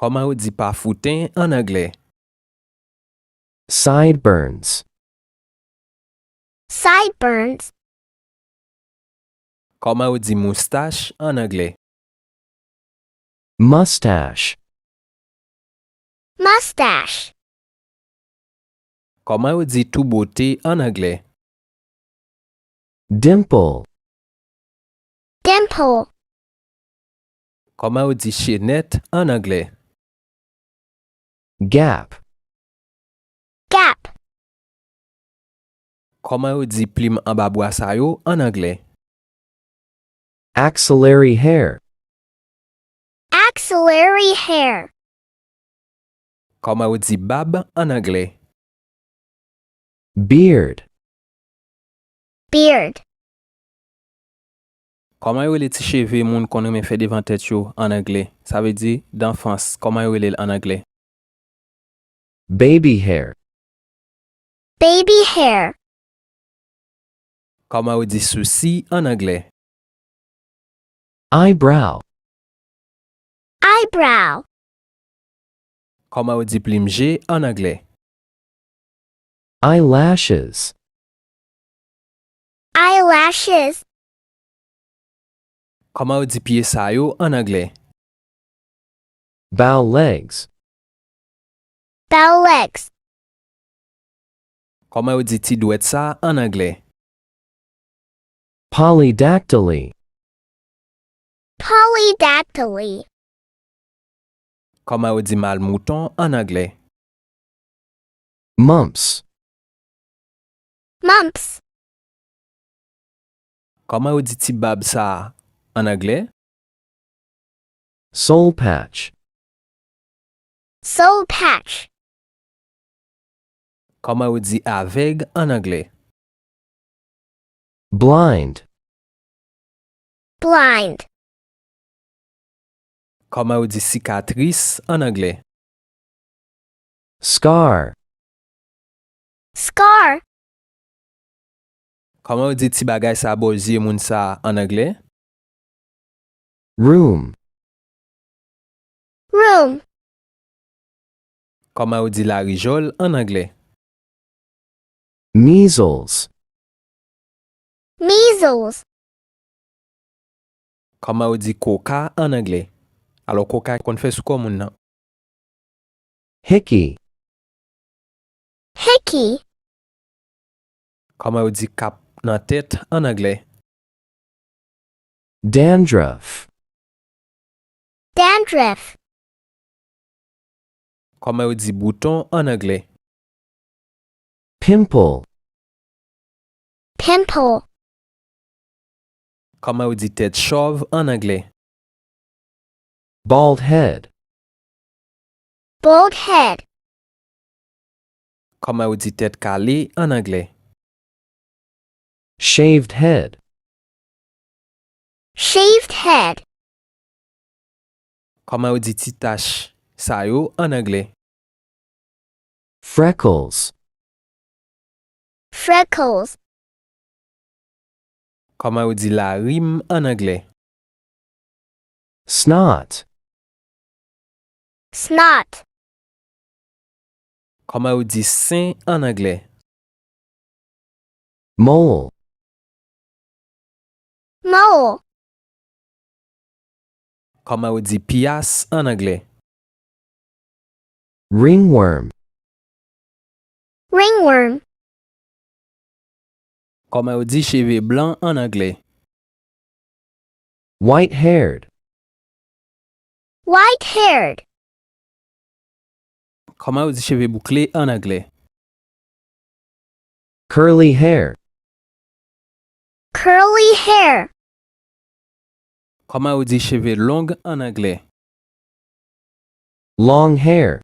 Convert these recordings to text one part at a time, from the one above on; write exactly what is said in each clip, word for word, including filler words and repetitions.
Kòman yo di pafouten ann anglè? Sideburns. Sideburns. Kòman yo di moustach ann anglè? Mustache. Mustache. Kòman yo di toubote ann anglè? Dimple. Dimple. Kòman yo di chenèt ann anglè? Gap. Gap. Kòman yo di plim anba bwa sa yo ann anglè? Axillary hair. Axillary hair. Kòman yo di bab ann anglè? Beard. Beard. Kòman yo rele ti cheve moun konn renmen fè devan tèt yo ann anglè? Sa vle di, danfans. Kòman yo rele l ann anglè? Baby hair. Baby hair. Kòman yo di sousi ann anglè? Eyebrow. Eyebrow. Kòman yo di plim je ann anglè? Eyelashes. Eyelashes. Kòman yo di pye sa yo ann anglè? Bow legs. Bow legs. Kòman yo di ti dwèt sa ann anglè? Polydactyly. Polydactyly. Kòman yo di mal mouton ann anglè? Mumps. Mumps. Kòman yo di ti bab sa a ann anglè? Soul patch. Soul patch. Kòman yo di avèg ann anglè? Blind. Blind. Kòman yo di sikatris ann anglè? Scar. Scar. Kòman yo di ti bagay sa bò zye moun sa ann anglè? Rheum. Rheum. Kòman yo di larijòl ann anglè? Measles. Measles. Kòman yo di koka ann anglè? Alò, koka konn fè sou kò moun nan. Hickey. Hickey. Kòman yo di kap nan tèt ann anglè? Dandruff. Dandruff. Kòman yo di bouton ann anglè? Pimple. Pimple. Kòman yo di tèt chòv ann anglè? Bald head. Bald head. Kòman yo di tèt kale ann anglè? Shaved head. Shaved head. Kòman yo di ti tach sa yo ann anglè? Freckles. Freckles. Kòman yo di larim ann anglè? Snot. Snot. Kòman yo di sen ann anglè? Mole. Mole. Kòman yo di pyas ann anglè? Ringworm. Ringworm. Kòman yo di cheve blan ann anglè? White haired. White haired. Kòman yo di cheve boukle ann anglè? Curly hair. Curly hair. Kòman yo di cheve long ann anglè? Long hair.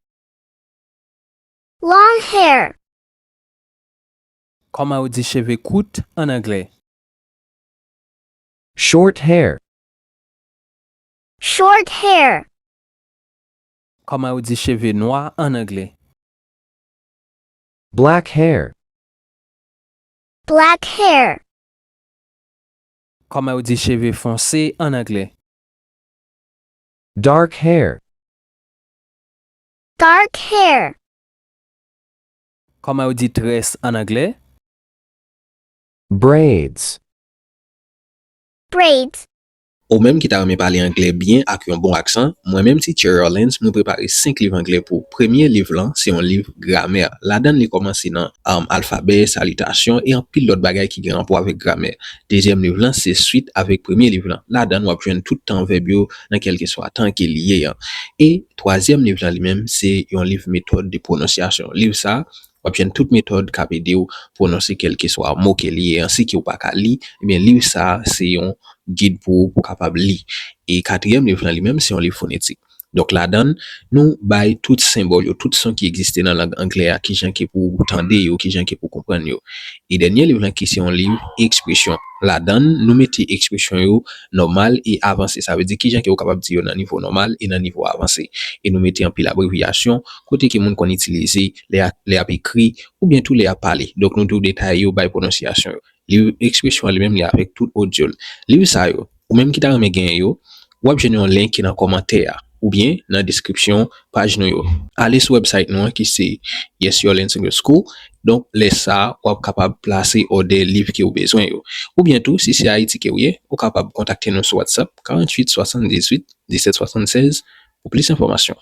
Long hair. Kòman yo di cheve kout ann anglè? Short hair. Short hair. Kòman yo di cheve nwa ann anglè? Black hair. Black hair. Kòman yo di cheve fonse ann anglè? Dark hair. Dark hair. Kòman yo di très an anglè? Braids. Braids. Ou menm ki ta renmen pale anglè byen ak yon bon aksan, mwen menm Teacher Orleans, mwen prepare senk liv anglè pou ou. Premye liv lan se yon liv gramè. Ladan l li kòmanse nan um, alfabè, salitasyon e anpil lòt bagay ki gen rapò avèk gramè. Dezyèm liv lan se swit avèk premye liv lan. Ladan l w ap jwenn tout tan vèb yo nan kèlkeswa tan ke li ye an. E twazyèm liv lan li menm se yon liv metòd de pwononsyasyon. Liv sa a, w ap jwenn tout metòd k ap ede w pwononse kèlkeswa mo ke li ye an. Si ke w pa ka li, ebyen liv sa a se yon gid pou ou pou w kapab li. E katriyèm liv lan li menm se yon liv fonetik. Donk ladan l, nou bay tout senbòl yo, tout son ki egziste nan lang anglè a, kijan ke pou w tande yo, kijan ke pou w konprann yo. E dènye liv lan ki se yon liv ekspresyon. Ladan l, nou mete ekspresyon yo nòmal e avanse. Sa vle di kijan ke w kapab di yo nan nivo nòmal e nan nivo avanse. E nou mete anpil abrevyasyon kote ke moun konn itilize lè y ap ekri oubyen tou lè y ap pale. Donk nou tou detaye yo, bay pwononsyasyon yo. Liv ekspresyon an li menm li avèk tout odyo l. Liv sa yo, ou menm ki ta renmen genyen yo, w ap jwenn yon link ki nan kòmantè a oubyen nan deskripsyon paj nou yo. Ale sou website nou an ki se Yes Your Learning School. Donk lè sa a, w ap kapab plase òdè liv ke w bezwen yo. Oubyen tou, si se Ayiti ke w ye, ou kapab kontakte nou sou WhatsApp karanntuit swasanndizuit disèt swasannsèz pou plis enfòmasyon.